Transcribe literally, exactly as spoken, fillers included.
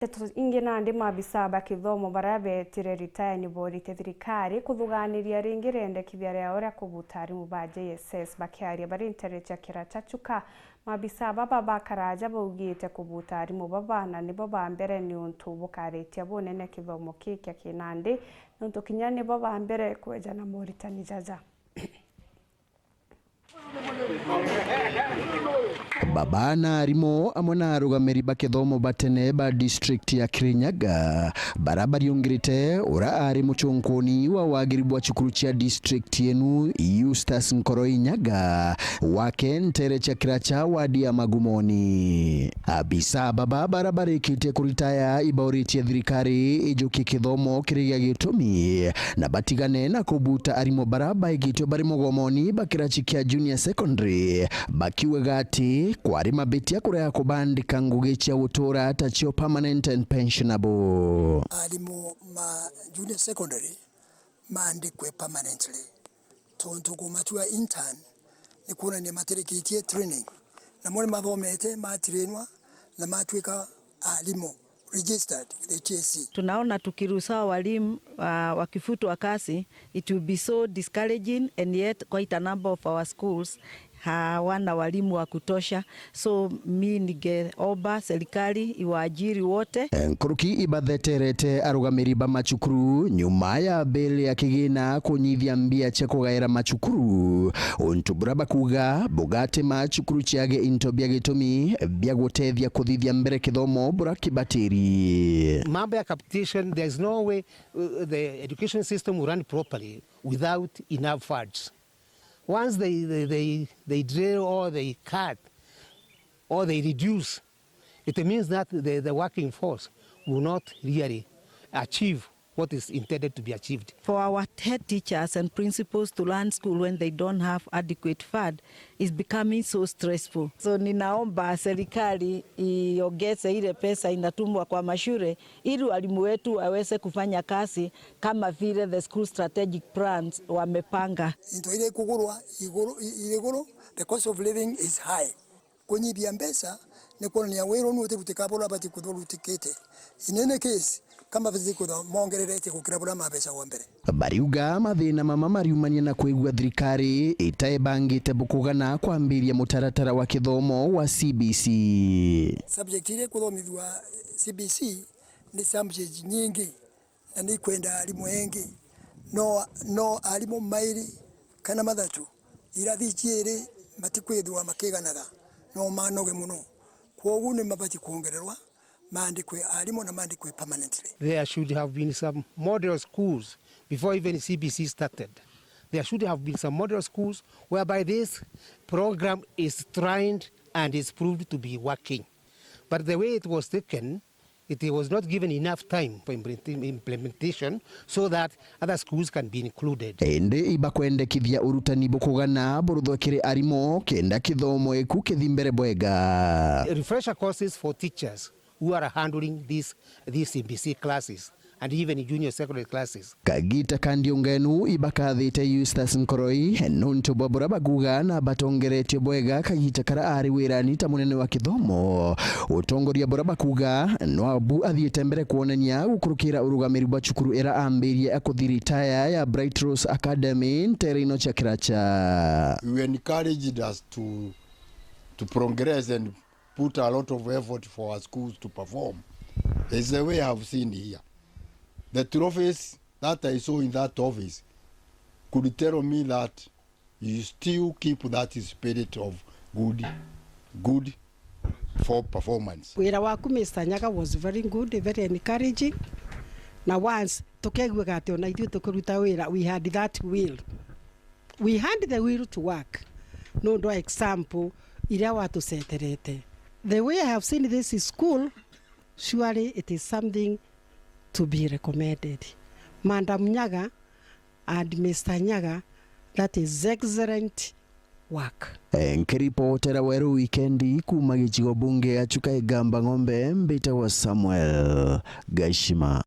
Nteto ingi nandi, maabisa ba kithomo baria beetire ritaya ni booritie thirikari kuthugaaniria ringi riendekithia ria uria kubuta arimu ba J S S. Bakiaria bari nteere cia Kiracha Chuka, maabisa baba ba Karaja baugite kubuta arimu baba na nibo ba mbere niuntu bukaritia bunene kithomo kiki kia kinandi, niuntu kinya nibo ba mbere kweja na moritani jaja. Baba na arimu amwe na arugamiri ba kithomo ba tene ba district ya Kirinyaga, bara bariungirite ura ari muchunkuni wa wagiri bwa cukuru cia district yenu, Eustace Nkoroi Nyaga, wake nteere cia Kiracha, wadi ya Magumoni. Abisa baba bara barikitie kuritaya ibauritie thirikari ijukie kithomo kiri gia gitumi na batigane na kubuta arimu bara baigitwe bari mugomoni ba kirachi kia junior secondary, bakiugaga ati kwari mabitia kurega kubandika ngugi cia gutura ta cio permanent and pensionable. Arimu ma junior secondary maandikwe permanently, tontu kumatua intern ni kuonania matirikitie training, namo ni mathomete, matrainwa na matuika arimu registered with the T S C. Tunaona tukiruhusu hawa walimu, ah, wakifutwa kazi, it will be so discouraging, and yet quite a number of our schools hawana walimu wa kutosha. So mi ningeomba serikali iwaajiri wote. Nkuruki ibatheterete arugamiri ba macukuru nyuma ya bill ya kigina kunyithia mbia cia kugaira macukuru, untu bura bakuga bugatuma cukuru ciage into bia gitumi bia gutethia kuthithia mbere kithomo bura kibatiri. Mambo ya capitation, there is no way, uh, the education system will run properly without enough funds. Once they, they, they, they drill or they cut or they reduce, it means that the, the working force will not really achieve what is intended to be achieved. For our head teachers and principals to learn school when they don't have adequate fund is becoming so stressful. So ninaomba serikali iongeze ile pesa inatumwa kwa mashule ili walimu wetu waweze kufanya kazi kama vile the school strategic plans wamepanga. Into iria ikugurwa iguru, i-, iri iguru, the cost of living is high. Kunyibia mbeca ni kuonania wiru ni utirutika buria ubati kwithirwa urutikite. In any case, kama bati kwithirwa mongereretie gukira buria mabecagwa mbere. Bariuga mathina mama mariumania na kwigua thirikari itaebangite bukugana kwambiria mutaratara wa kithomo wa C B C. Subject iria ikuthomithua C B C ni subject nyingi, na ni ikwenda arimu engi. No, no arimu mairi kana mathatu irathi ciiri matikwithirwa makiganaga, no manoge muno. Kwogu ni mabati kwongererwa, maandikwe arimu na maandikwe permanently. There should have been some model schools before even C B C started. There should have been some model schools whereby this program is tried and is proved to be working. But the way it was taken, it was not given enough time for implementi-, implementation so that other schools can be included. Indi ibakwendekithia urutani bukugana buruthwe kiri arimu kenda kithomo iku kithi mbere bwega. Refresher courses for teachers who are handling these, these C B C classes and even junior secondary classes. Kagita ka ndiungenu ibakathite Eustace Nkoroi nuntu bwa buria bakuga na batongeretio bwega kagita karia ari wirani ta munene wa kithomo. Utongoria buria bakuga nwabu athiite mbere kwonania gukurukira urugamiri bwa cukuru ira ambirie akuthiritaya ya Bright Rose Academy ntere ino cia Kiracha. You encouraged us to, to progress and put a lot of effort for our schools to perform. It's the way I've seen here. The trophies that I saw in that office could tell me that you still keep that spirit of good, good for performance. Wira waku, Mister Nyaga, was very good, very encouraging. Na once tukeiguaga ati ona ithui tukiruta wira, we had that will. We had the will to work. Nundu wa example iria watuceterete. The way I have seen this school, surely it is something to be recommended. Madam Nyaga and Mister Nyaga, that is excellent work. Nkiripotera Weru Wikendi kuuma gicigo bunge ya Chuka Igamba Ng'ombe, mbitagwa Samuel Gashima.